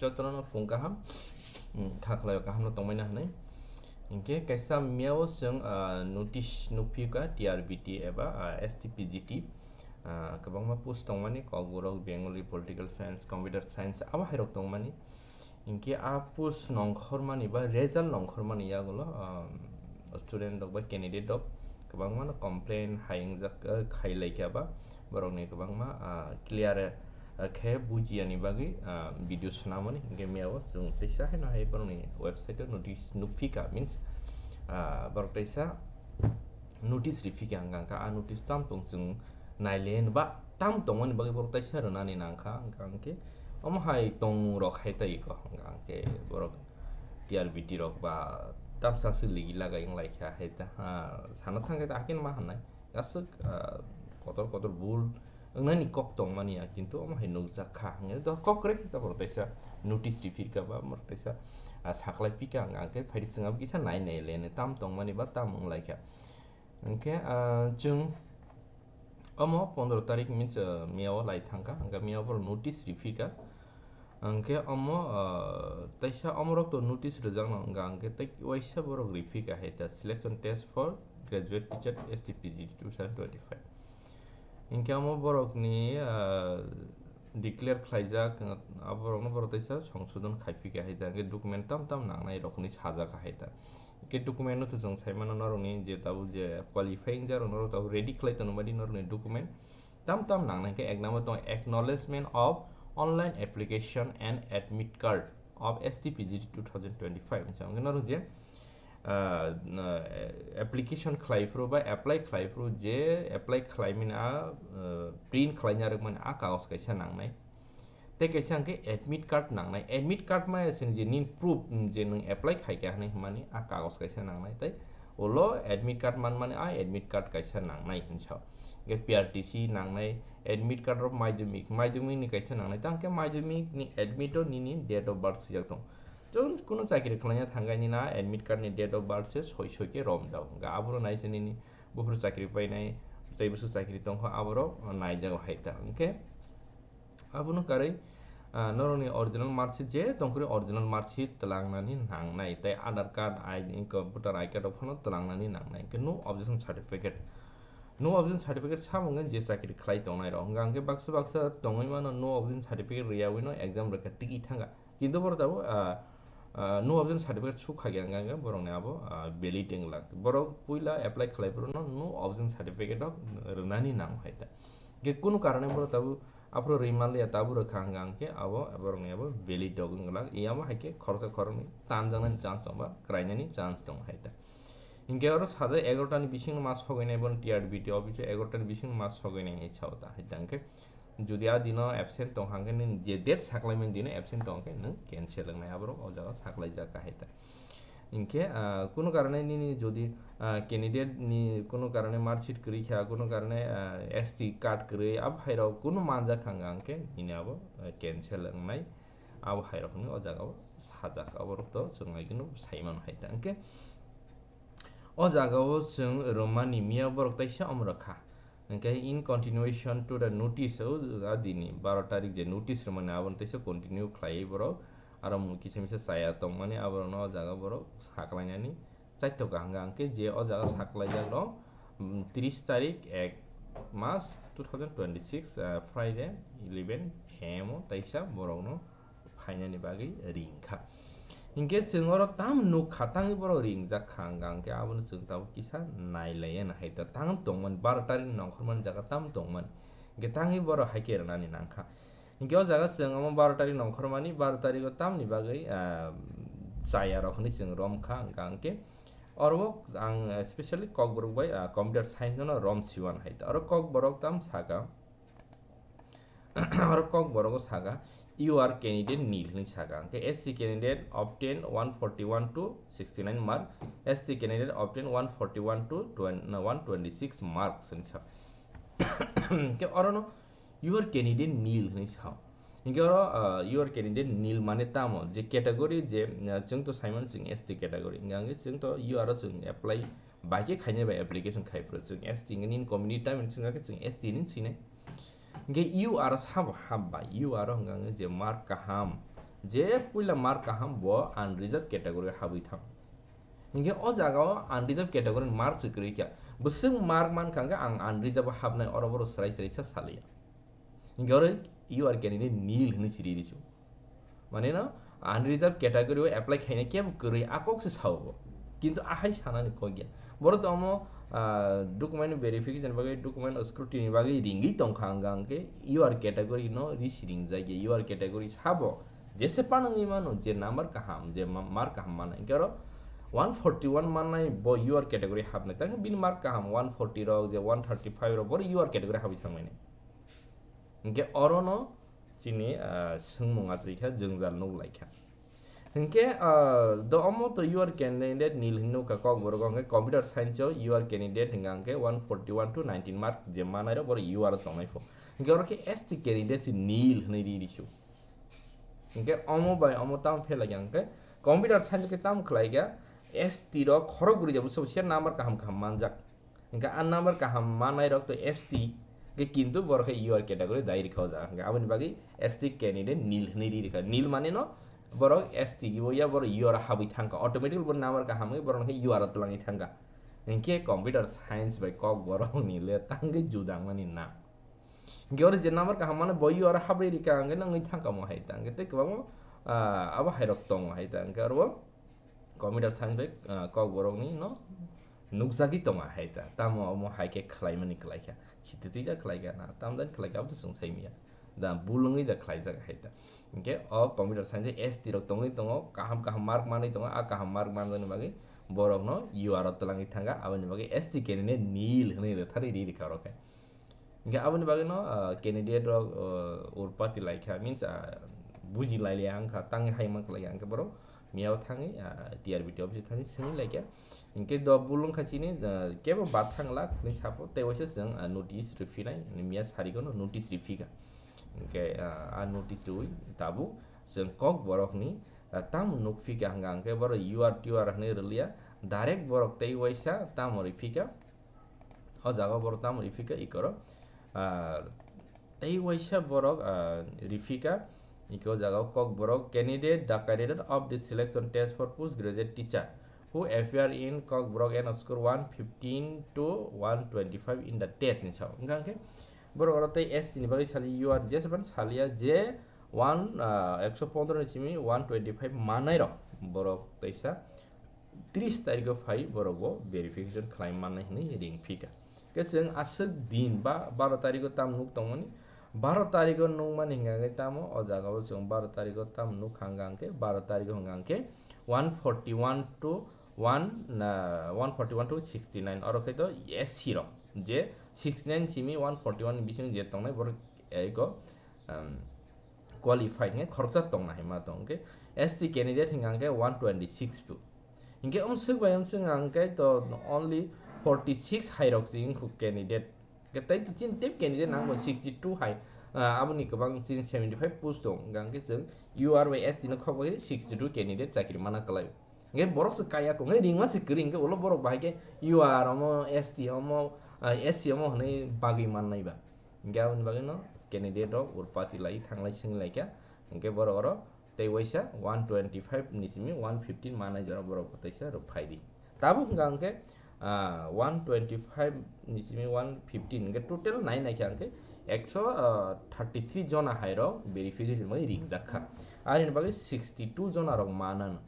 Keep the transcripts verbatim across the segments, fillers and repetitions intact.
Jotono phung kaham, mm, kha khlaio kaham no tongmani hwnwi. Hinkhe kaisa miyao chwng, ah, notice nukphiyokha T R B T eba, ah, S T P G T, ah, kwbangma post tongmani, Kokborok, Bengali, Political Science, Computer Science, abo hairok tongmani. Hinkhe a post nongkhormani ba result nongkhormani yagulo, um, student rok ba candidate rok kwbangma no complain hai wngjak, uh, khai laikha ba borokni kwbangma, uh, clear, uh, khe bujiyani bagwi, uh, video swnamani. Hinkhe miyao chwng teisa haino hai borokni website o notice nukphika, means, uh, borok teisa notice riphika hwnkha, hwnkha a notice tamo tong chwng nailen ba tam tongmani bagwi borok teisa rwnani nangkha, hwnkha hwnkhe omo hai tong rok hai tai ko, hwnkha hwnkhe borok T R B T rok ba tamsa se ligi lagai wng lai kha hai ta, ha, sana thang khe ta hakhe ma hwnai aswk, ah, kotor kotor bul wngnani kok tongmani ya, kintu omo hai nukjak kha hwnwi do kok kwrwi khe ta borok teisa notice riphirkha ba borok teisa, ah, saklai phika hwnkha hwnkhe phaidi chwng abo kisa nai nai le tam tongmani ba tam wng lai kha. Hwnkhe, ah, chwng omo pondro tarik means, ah, miyao lai thangkha, hwnkhe miyao borok notice riphikha. Hwnkhe omo, ah, taisa omorok to notice rwjakno wngkha, hwnkhe tei waisa borok riphikha hai ta, selection test for graduate teacher S T P G T two thousand twenty-five. Hwnkhe omo borokni, ah, declare khlaijak, ah, aborokno borok teisa songsodon khaipikha hai ta, hwnkhe document tam tam nangnai rok hwnwi sajak hai ta. Hwnkhe document no to chwng saimano norokni je tabuk je qualifying jarok norok tabuk ready khlai tongo mani norokni document tam tam nangnai, hwnkhe ek number tongo acknowledgement of online application and admit card of S T P G T two thousand twenty-five hinwi sa, hwnkhe norok je, ah, na, application khlai phuru ba apply khlai phuru je apply khlai mani a, ah, print khlaina rwk mani a kagoj kaisa nangnai. Tei kaisa hwnkhe admit card nangnai. Admit card maya sini je nini proof, mm, je nwng apply khai kha hinwi hwnmani a kagoj kaisa nangnai. Tei ulo admit card manmani a admit card kaisa nangnai hinwi sao. Hwnkhe P R T C nangnai, admit card of madhyamik, madhyamik ni kaisa nangnai. Tei hwnkhe madhyamik ni admit o nini date of birth swijak tong. Chwng kunu chakri khlaina thangkha nini a admit card ni date of birth se soi soi khe romjak. Hwnkhe aboro nai se nini buphuru chakri painai, tei bwswk chakri tongkha aborok naijago hai ta. Hwnkhe abono karwi, ah, norokni original mark sheet je tongkhe original mark sheet twlangnani nangnai, tei Aadhaar card, I D, inko voter I D card rok phano twlangnani nangnai, hwnkhe no objection certificate. No objection certificate sabo hwnkhe je chakri khlai tongnai rok. Hwnkha hwnkhe baksa baksa tongwi mano no objection certificate rwyawi no exam rwkha tiki thangkha. Kintu borok tabuk, ah, ah, no objection certificate suk kha khe hwnkha hwnkhe borokni abo, ah, valid wng lak. Borok puila apply khlai phuru no no objection certificate rok rwnani nango hai ta. Hwnkhe kunu karone borok tabuk aphuru rwi manliya, tabuk rwkha hwnkha hwnkhe abo borokni abo valid rok wng glak. Iyamo hai khe khoroksa khoroknwi tanjaknani chance tongo ba kwrainani chance tongo hai ta. Hwnkhe oro sajak egarota ni bisingno ma sogwi nai, bono T R B T office o egarota ni bisingno ma sogwi nai hai sao ta hai ta. Hwnkhe jodi a dino absent tong hwnkhe nini je date saklaimani dino absent tong khe nwng cancel wngnai, aborok o jaga saklaijak kha hai ta. Hinkhe, ah, kunu karone nini jodi, ah, candidate ni kunu karone mark sheet kwrwi kha, kunu karone, ah, S T card kwrwi, abo hai rok kunu manjak kha hwnkha hwnkhe nini abo, ah, cancel wngnai, abo hai rok hwnwi o jaga o sajak, aborok to chwng bai kheno sai mano hai ta. Hinkhe o jaga o chwng rwmani miya borok taisa omorok kha. Hwnkhe in continuation to the notice, o adini baro tarik je notice rwmani abono teisa continue khlaiwi borok aro mung kisa misa chaya tongmani aborokno o jaga borok saklainani chaithok kha hwnkha hwnkhe je o jaga saklaijak rok, mm, tris tarik ek mas two thousand twenty-six, ah, Friday eleven A M o teisa borokno phainani bagwi ring kha. Hinkhe chwng oro tam nuk kha, tangwi borok ringjak kha, hwnkha hwnkhe abono chwng tabuk kisa nai laiya nai hai ta. Tang tongmani baro tarik ni nongkhormani jaga tam tongmani. Hinkhe tangwi borok hai khe rwnani nang kha. Hinkhe o jaga chwng omo baro tarik nongkhormani, baro tarik o tamni bagwi, ah, chaya rok hwnwi chwng rom kha, hwnkha hwnkhe oro o ang, ah, specially Kokborok bai, ah, computer science no rom siwan hai ta. Oro Kokborok tam saka. Oro Kokborok o saka, "You are candidate nil" hwnwi saka. Hwnkhe S C candidate obtain one forty-one to sixty-nine mark, S T candidate obtain one forty-one to twenty, no, one twenty-six marks hwnwi saka. Hwnkhe orono "You are candidate nil" hwnwi sao. Hwnkhe oro, ah, "You are candidate nil" mane tamo? Je category je, ah, chwng to saimano chwng S T category. Hwnkhe chwng to "You are" o chwng apply bai khe khainai bai application khai phuru chwng S T hwnkhe nini community time hwnwi swngkha khe chwng S T hwnwi swinai. Hwnkhe "You are" sabo hap bai, "You are" hwnkha hwnkhe je mark kaham, Je puila mark kaham bo unreserved category habwi thang. Hinkhe o jaga o unreserved category ni mark se kwrwi kha. Bwswk mark mankha hinkhe ang unreserved o habnai, oro boro swrai swrai sa saliya. Hinkhe oro U R candidate nil hwnwi siri risu. Mane no unreserved category o apply khaina kebo kwrwi a kok se sao bo. Kintu ahai sanani kok ya. Boro to omo, ah, document verification bagwi, document scrutiny bagwi ringwi tongkha ang hinkhe U R category no ri siringjak ya. U R category sabo jese panwngwi mano, je number kaham, je ma-, mark kaham mano. Hinkhe oro one forty one mannai bo U R category habnai. Tang bini mark kaham one forty rok, je one thirty five rok, boro U R category habwi thangmani. Hinkhe oro no chini, ah, swngmung achai kha, jwngjal nuk lai kha. Hinkhe, ah, do omo to U R candidate nil hinwi nukha Kokborok o, hinkhe computer science o U R candidate hinkha hinkhe one forty one to nineteen mark je manai rok boro U R o tongnai pho. Hinkhe oro khe S T candidate se nil hinwi ri risu. Hinkhe omo bai omo tamo phelai kha hinkhe computer science o khe tamo khlai kha S T rok khorok guri jabo sobo se number kaham kaham manjak. Hinkhe a number kaham manai rok to S T hinkhe kintu borok khe U R category dai rikha o jaga hinkhe aboni bagwi S T candidate nil hinwi ri rikha. Nil mane no borok S T o ya borok U R o habwi thangkha. Automatically bo number kaham wngwi borok khe U R o twlangwi thangkha. Hinkhe computer science bai Kokborok ni le tangwi judangmani na. Hinkhe oro je number kaham mano bo U R o habwi rikha hinkhe nw wngwi thangkha mo hai ta. Hinkhe tei kwbangma, ah, abo hai rok tongo hai ta. Hinkhe oro bo computer science bai, ah, Kokborok ni no nukjagwi tongo hai ta. Tamo omo hai khe khlaimani khlai kha. Sititwi da khlai kha na. Tamjani khlai kha abo to chwng sai manya. Da bul wngwi da khlaijak hai ta. Hinkhe o computer science o S T rok tongwi tongo, kaham kaham mark manwi tongo, a kaham mark manjakni bagwi borok no U R o twlangwi thangkha, aboni bagwi S T candidate nil hwnwi rwtharwi ri rikha oro khe. Hinkhe aboni bagwi no, ah, candidate rok, ah, urpati lai kha, means, ah, buji lai liya wngkha, tangwi hai mankha lai kha, hinkhe borok miyao thangwi, ah, T R B T office thangwi swngwi lai kha. Hinkhe do bul wngkha chini, ah, kebo bathang lak hinwi sapo, tei waisa chwng, ah, notice rwphinai, miya sarigo no notice rwphikha. Hinkhe, ah, a notice rwui tabuk chwng Kokborokni, ah, tamo nukphikha hwnka hinkhe borok U R T U R hinwi rwliya, direct borok tei waisa tamo rwphikha. O jaga borok tamo rwphikha ikoro, ah, tei waisa borok, ah, rwphikha, iko jaga o Kokborok candidate, the candidate of the selection test for postgraduate teacher who appear in Kokborok and score one fifteen to one twenty-five in the test ni sao. Hingka khe borok oro tei S T ni bagwi sali U R jeseban saliya je one, ah, ekso pondro ni simi one twenty-five manai rok borok teisa tris tarikho phai borok bo verification khlai mannai hinwi ring phika. Khe chwng aswk din ba baro tarikho tam nuk tongmani, baro tarikho nukmani hingka khe tamo o jaga o chwng baro tarikho tam nuk hangka hingkhe baro tarikho hingka khe one forty one to one, na, one forty one to sixty nine oro khe to S C rok je sixty nine simi one forty one ni bisingo je tongnai borok eko, um, qualified hingke khoroksa tongna hai ma tong khe S T candidate hingka hingke one twenty six pu. Hingke umswk bai umswk hingka hingke to only forty six hai rok se wngkhu candidate. Hingke tei to chini tep candidate nang bo sixty two hai, ah, aboni kwbang chini seventy five post tong hingka hingke chwng U R bai S T no khok bai sixty two candidate chakri mana kwlai. Hingke borok se kaya kung, hingke ringma se kwrwi hingke ulo borok bahai khe U R omo, S T omo, ah, S C omo hwnwi bagwi mannai ba. Hingke aboni bagwi no candidate rok urpati lai thanglai swnglai kha. Hingke borok oro tei waisa one twenty five ni simi one fifteen manai jora borok teisa rwk phai di. Tabuk hingka hingke, ah, one twenty five ni simi one fifteen hingke total nai nai kha hingke ekso, ah, thirty three jona hai rok verification bai ringjak kha. Arini bagwi sixty two jona rok manano.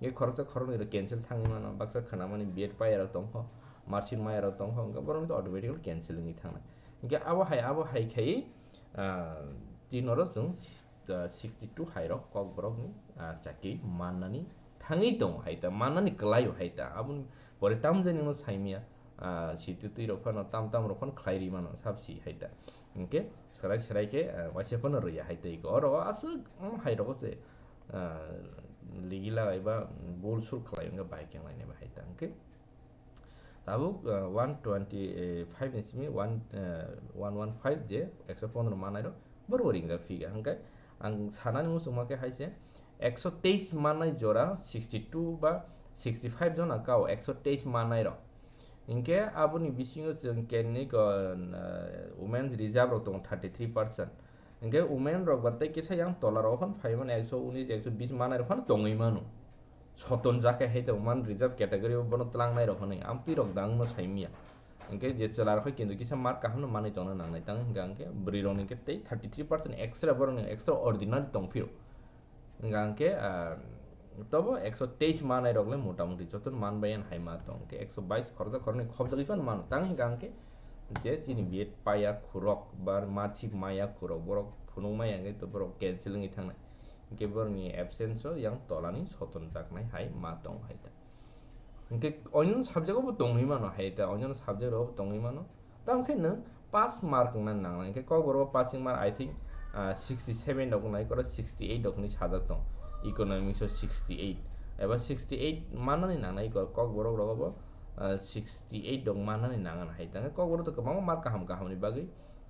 Hingke khoroksa khoroknwi rok cancel thangwi mano, baksa khwnamani B Ed paiyarok tongkho, marksheet maiyarok tongkho, hingke borokni automatically cancel wngwi thangnai. Hingke abo hai, abo hai khai, ah, tini oro chwng, ah, sixty two hai rok Kokborokni, ah, chakri mannani thangwi tongo hai ta, mannani kwlaio hai ta. Aboni pore tamjani no saimya, ah, sititwi rok phano tam tam rok phano khlai ri mano sabsi hai ta. Hingke serai serai khe, ah, waisa phano rwya hai ta iko. Oro o aswk, mm, hai rogo se, ah, ligila eba bul sul khlai wngkha bai keng lainai ba hai ta. Hingke tabuk, ah, one twenty five ni simi one, ah, one one five je ekso pondro manai rok borok ringjak phiga. Hingke ang sanani muchungma khe hai se ekso teis manai jora sixty two ba sixty five jona kao ekso teis manai rok. Hingke aboni bisingo chwng kenni ko, ah, women's reserve rok tongo thirty three percent. Hingke women rok ba tei kisa yang tola rok phano phai mano, ekso unis, ekso bis manai rok phano tongwi mano. Soton jake hai tong man reserve category o bono tlangnai rok hinwi amtwi rok dang no sai miya. Hingke je chwla rok hai kintu kisa mark kaham no manwi tongna nangnai tang hingka hingke bwrwi rok ni hingke tei thirty three percent extra borok ni extra ordinary tong phiro. Hingka hingke, ah, tobo ekso teis manai rok le motamuti joto man bai hai ma tong hingke ekso bais khoroksa khoroknwi khobjagwi phano mano tang hingka hingke je chini B Ed paya khurok ba marksheet maya khurok borok phunuk maya hingke to borok cancel wngwi thangnai. Hingke borokni absence o yang tolani soton jaknai hai ma tong hai ta. Hingke onyono subject o bo tongwi mano hai ta, onyono subject rok bo tongwi mano. Tamo khe nwng pass mark wngna nangnai. Hingke kokborok o passing mark, I think, ah, sixty seven rok wngnai, koro sixty eight rok hinwi sajak tong. Economics o sixty eight eba sixty eight mannani nangnai, kok-, kokborok rogo bo, ah, sixty eight rok mannani nangan hai ta. Hingke kokborok to kwbangma mark kaham kaham ni bagwi,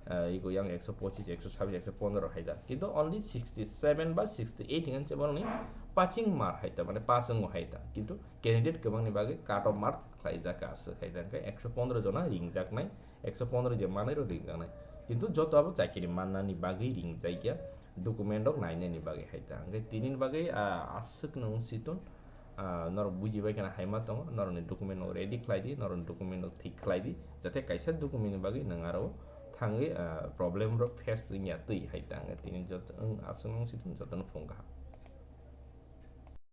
ah, ego yang ekso pochis, ekso sabis, ekso pondro hai ta. Kintu only sixty seven ba sixty eight hingan se borokni passing mark hai ta, mane pass wngo hai ta. Kintu candidate kwbangni bagwi cut off mark khlaijak aswk hai ta. Hingke ekso pondro jona ringjaknai, ekso pondro je manai rok ringjaknai. Kintu joto abo chakiri mannani bagwi ringjakya, document rok nainani bagwi hai ta. Hingke tinini bagwi, ah, aswk nwng siton, ah, norok bujibai kheno hai ma tongo, norokni document rok ready khlai di, norokni document rok thik khlai di, jate kaisa document ni bagwi nwng aro thangwi, ah, problem rok face wngya twi hai ta. Hingke tini joto, nwng aswk nwng siton jotono phung kaham.